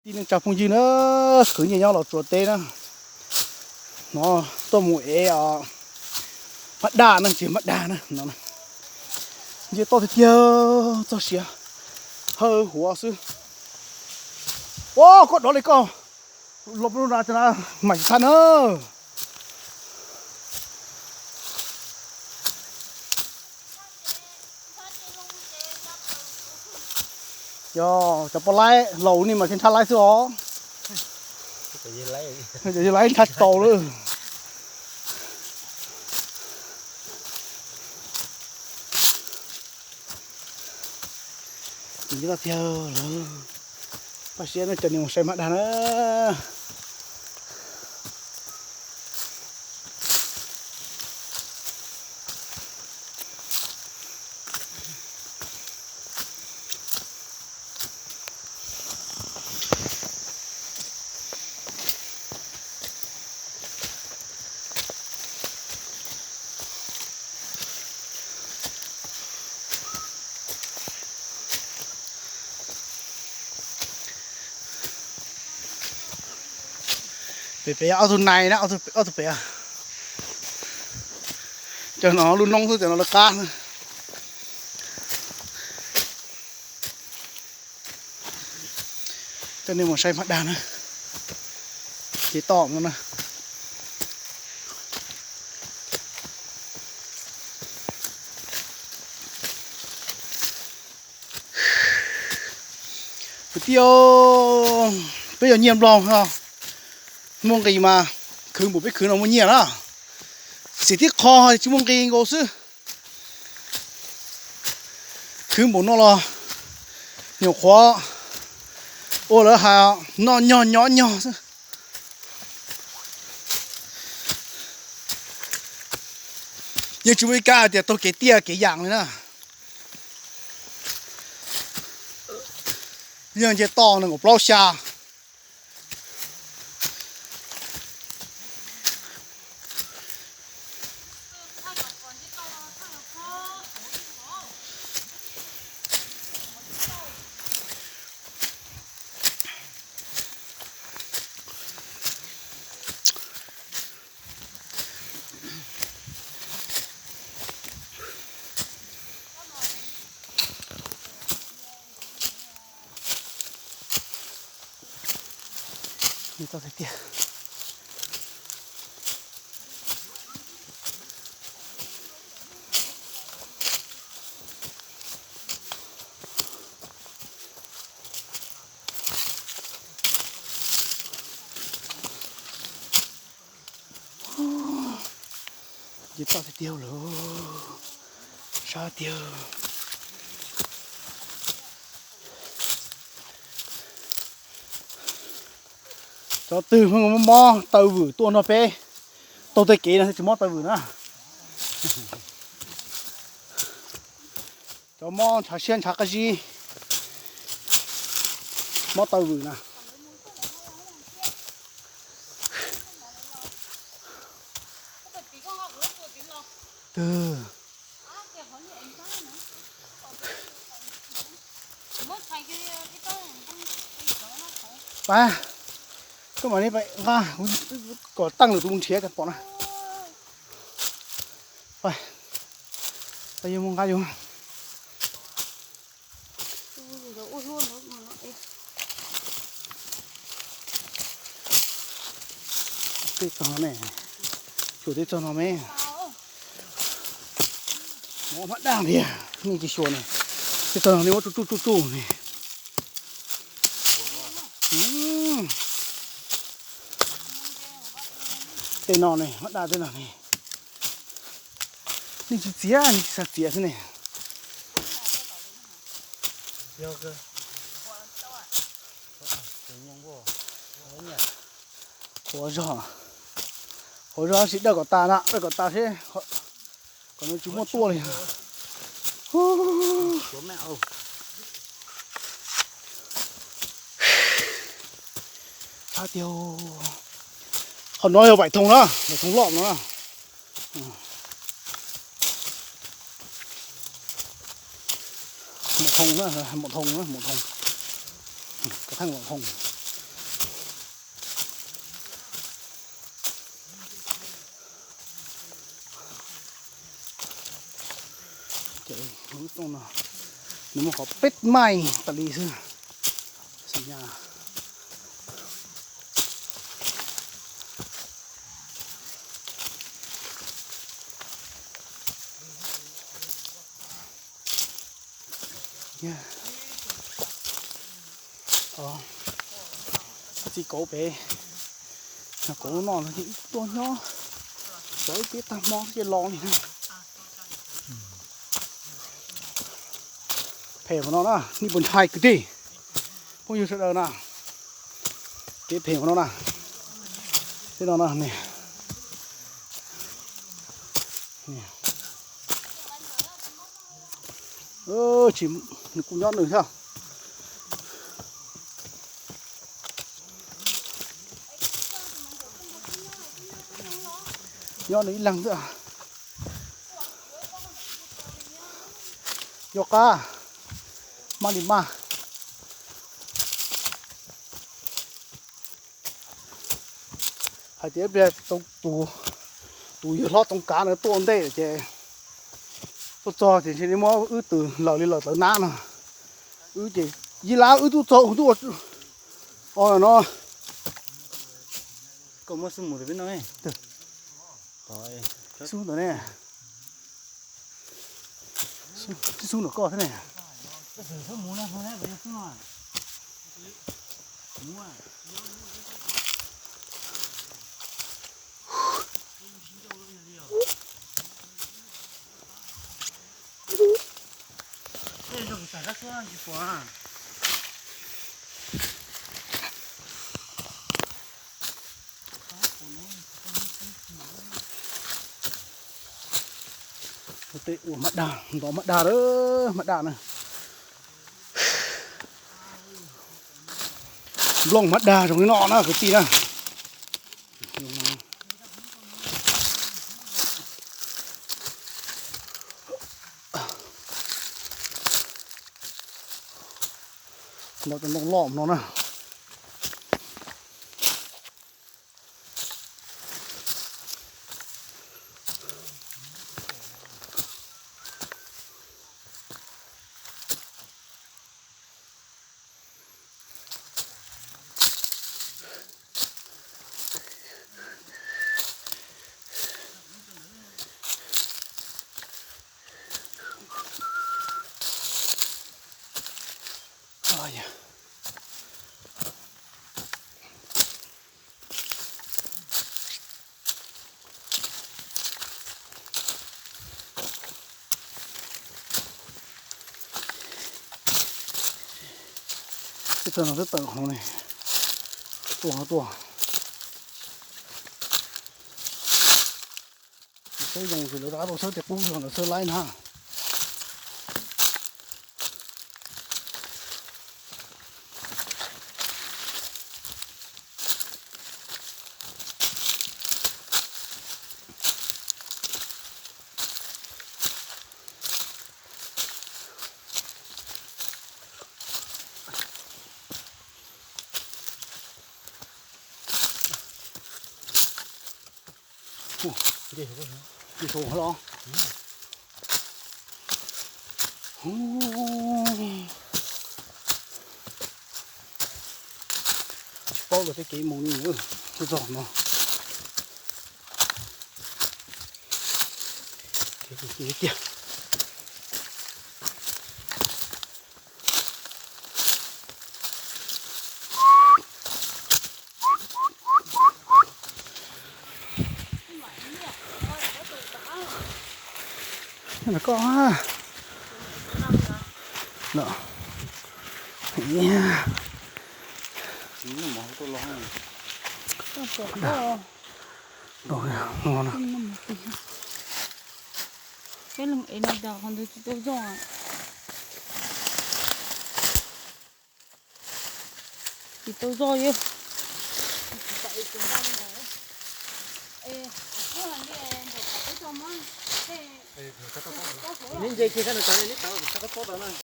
Tij neej tsa phooj ywg na, khwv nyiaj nyob Los Tsuas teb na, no tuaj mus ev os, mab daj na, tsis mab daj na no, nce toj tiag tiag, txog siav hawv huav xwb. Ua koj dov li koj, los mas tsis txhab na. Yog cov poj laib laus ni mas thiaj ntshab laib xwb os. Cov yawg laib ntshab tsis tau lawm. Nce toj tiag lawm. Paj siab no cov niag mus saib mab daj na. Pem pem ob tug nais na, ob tug pem. Cov no lub noob xwb, cov no lawv qab. Coj nej mus saib mab daj na, ces tom no na. Kwv tij, peb yog nyiaj nplog no, muaj nqis mas khwv npaum peb khwv no muaj nyiaj na. Xim tib qho tsis muaj nqis nkaus xwb. Khwv npaum no los nyuam qhuav ua lawv hais noj nyog nyob nyog xwb. Yeej tsis muaj ib kab hais tias taug kev tiaj kev yam li na. Yeej nce toj nees nkaum plaub xya. Nce toj tiag tiag. Nce toj tiag tiag lawm, sab tiag. Cov twg mob mob taw vwm tuaj nrog peb taug tej kev no thiaj tsis mob taw vwm na. Cov mob ntshav siab ntshav qab zib, mob taw vwm na. Twg pab, koj mam li nqa kom tag lwm tus nrhiav kom pom na. Pab, pab yuav mus nqa yus. Tej tog ne, xyuas tej tog no me. Mob hmab daj tiag, nej tsis xyuas ne. Tej tog no nej muab tsuj tsuj tsuj tsuj ne. Tej no ne, hmab daj tej no ne. Nej tsis txiav, nej tsis xav txiav xwb ne. Qhuav zog, qhuav zog sis dawj kom tas na, dawj kom tas seb kom nws tsis muaj tuaj li. Sab tiag. Qhov no yog vaim thoo na, vaim thoo loj no na. Maum thoo na, maum thoo na, maum thoo. Cov theej maum thoo. Lub txooj no nws muaj qhov peb maij tas li xwb. Xim nyas. Txiv kauv pem, kauv no los yeej tuaj nyob, xyov ib pliag tag hmo ces los li na. Phem ua no na, nej puas ntshai kwv tij, phooj ywg sawv daws na. Kev phem ua no na, tej no na, tsis, nws kuj nyob nws thiab. Nyob nws ib leeg xwb. Yog qab, maj li maj. Hais tias ib pliag tus yawg hlob Toov Kav no tuaj ntej ces tuaj txog ces ntshe li muab wb tus laws li laws tawv nab no. Wb ces yij lab wb tub txog tus tub ua no. Koj muab xub mus rau peb no ne. Xub ntawm ne. Xub ntawm koj thiab ne. Tej ua maj dag, ntov maj dag, maj dag na. Nplooj maj dag zoo li no na kwv tij na. Ntov cov ntoo loj no na. Teb chaws no twb tawm hauv ne, tuaj tuaj. Tsis txawb zoo ces lawv rov qab tau txhawb tej qub zog ntawd txhawb laib na. Ces saud los. Tsis paub luag tej kev mus li, txog no. Kev mus tiag tiag. Koj, no, no, no. Peb leeg ev no cas qhov ntawd tsis tau zog. Tsis tau zog yog. Neb nce kiag kab ntawd tawv, neb tawv tau tau na.